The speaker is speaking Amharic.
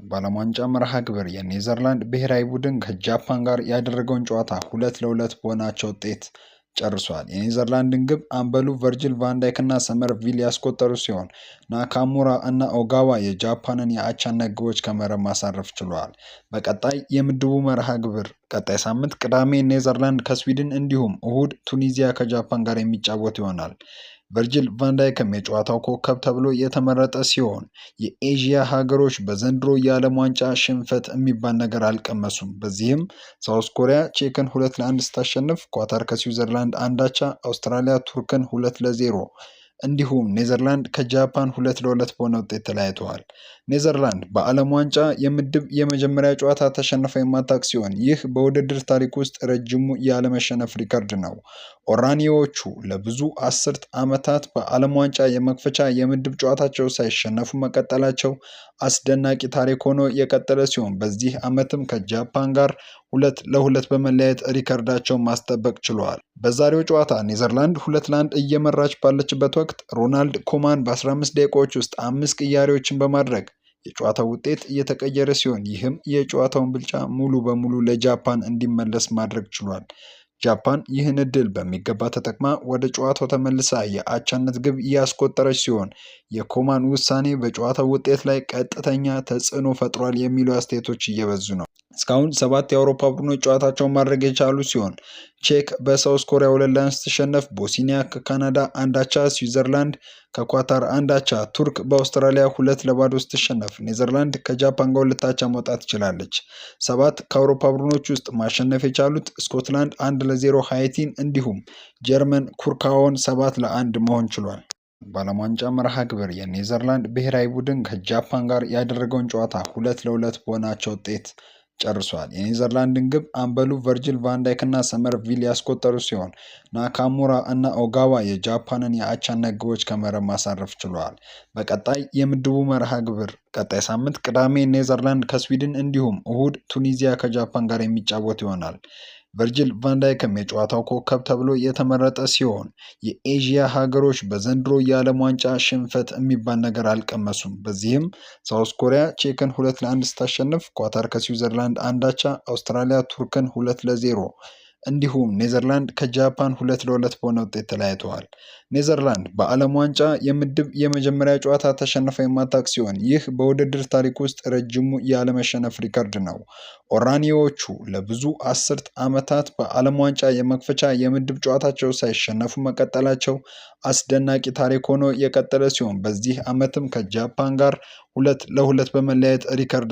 በዓለም ዋንጫ መርሃ ግብር የኔዘርላንድ ብሔራዊ ቡድን ከጃፓን ጋር ያደረገውን ጨዋታ 2-2 በሆናቸው ውጤት ጨርሷል። የኔዘርላንድን ግብ አምበሉ ቨርጂል ቫንዳይክ እና ሰመርቪል ያስቆጠሩ ሲሆን፣ ናካሙራ እና ኦጋዋ የጃፓንን የአቻነት ግቦች ከመረብ ማሳረፍ ችለዋል። በቀጣይ የምድቡ መርሃ ግብር ቀጣይ ሳምንት ቅዳሜ ኔዘርላንድ ከስዊድን እንዲሁም እሁድ ቱኒዚያ ከጃፓን ጋር የሚጫወት ይሆናል። ቨርጂል ቫንዳይክም የጨዋታው ኮከብ ተብሎ የተመረጠ ሲሆን፣ የኤዥያ ሀገሮች በዘንድሮ የዓለም ዋንጫ ሽንፈት የሚባል ነገር አልቀመሱም። በዚህም ሳውዝ ኮሪያ ቼክን 2-1 ስታሸንፍ፣ ኳታር ከስዊዘርላንድ 1 አቻ፣ አውስትራሊያ ቱርክን 2-0 እንዲሁም ኔዘርላንድ ከጃፓን 2-2 በሆነ ውጤት ተለያይተዋል። ኔዘርላንድ በዓለም ዋንጫ የምድብ የመጀመሪያ ጨዋታ ተሸንፋ የማታውቅ ሲሆን፣ ይህ በውድድር ታሪክ ውስጥ ረጅሙ ያለመሸነፍ ሪከርድ ነው። ኦራኒዎቹ ለብዙ አስርት ዓመታት በዓለም ዋንጫ የመክፈቻ የምድብ ጨዋታቸው ሳይሸነፉ መቀጠላቸው አስደናቂ ታሪክ ሆኖ የቀጠለ ሲሆን፣ በዚህ ዓመትም ከጃፓን ጋር 2-2 በመለያየት ሪከርዳቸውን ማስጠበቅ ችለዋል። በዛሬው ጨዋታ ኔዘርላንድ 2-1 እየመራች ባለችበት ወቅት ሮናልድ ኮማን በ15 ደቂቃዎች ውስጥ አምስት ቅያሬዎችን በማድረግ የጨዋታው ውጤት እየተቀየረ ሲሆን፣ ይህም የጨዋታውን ብልጫ ሙሉ በሙሉ ለጃፓን እንዲመለስ ማድረግ ችሏል። ጃፓን ይህን እድል በሚገባ ተጠቅማ ወደ ጨዋታው ተመልሳ የአቻነት ግብ ያስቆጠረች ሲሆን፣ የኮማን ውሳኔ በጨዋታው ውጤት ላይ ቀጥተኛ ተጽዕኖ ፈጥሯል የሚሉ አስተያየቶች እየበዙ ነው። እስካሁን ሰባት የአውሮፓ ቡድኖች ጨዋታቸውን ማድረግ የቻሉ ሲሆን፣ ቼክ በሳውዝ ኮሪያ 2-1 ስትሸነፍ፣ ቦስኒያ ከካናዳ 1 አቻ፣ ስዊዘርላንድ ከኳታር 1 አቻ፣ ቱርክ በአውስትራሊያ 2-0 ስትሸነፍ፣ ኔዘርላንድ ከጃፓን ጋር 2 አቻ መውጣት ችላለች። ሰባት ከአውሮፓ ቡድኖች ውስጥ ማሸነፍ የቻሉት ስኮትላንድ 1-0 ሃይቲን እንዲሁም ጀርመን ኩርካዎን 7-1 መሆን ችሏል። በዓለም ዋንጫ መርሃ ግብር የኔዘርላንድ ብሔራዊ ቡድን ከጃፓን ጋር ያደረገውን ጨዋታ 2-2 በሆናቸው ውጤት ጨርሷል። የኔዘርላንድን ግብ አምበሉ ቨርጂል ቫንዳይክ እና ሰመርቪል ያስቆጠሩ ሲሆን፣ ናካሙራ እና ኦጋዋ የጃፓንን የአቻነት ግቦች ከመረብ ማሳረፍ ችለዋል። በቀጣይ የምድቡ መርሃ ግብር ቀጣይ ሳምንት ቅዳሜ ኔዘርላንድ ከስዊድን እንዲሁም እሁድ ቱኒዚያ ከጃፓን ጋር የሚጫወት ይሆናል። ቨርጂል ቫንዳይክም የጨዋታው ኮከብ ተብሎ የተመረጠ ሲሆን፣ የኤዥያ ሀገሮች በዘንድሮ የዓለም ዋንጫ ሽንፈት የሚባል ነገር አልቀመሱም። በዚህም ሳውዝ ኮሪያ ቼክን 2-1 ስታሸንፍ፣ ኳታር ከስዊዘርላንድ 1 አቻ፣ አውስትራሊያ ቱርክን 2-0 እንዲሁም ኔዘርላንድ ከጃፓን 2-2 በሆነ ውጤት ተለያይተዋል። ኔዘርላንድ በዓለም ዋንጫ የምድብ የመጀመሪያ ጨዋታ ተሸንፋ የማታውቅ ሲሆን፣ ይህ በውድድር ታሪክ ውስጥ ረጅሙ ያለመሸነፍ ሪከርድ ነው። ኦራኒዎቹ ለብዙ አስርት ዓመታት በዓለም ዋንጫ የመክፈቻ የምድብ ጨዋታቸው ሳይሸነፉ መቀጠላቸው አስደናቂ ታሪክ ሆኖ የቀጠለ ሲሆን፣ በዚህ ዓመትም ከጃፓን ጋር 2-2 በመለያየት ሪከርድ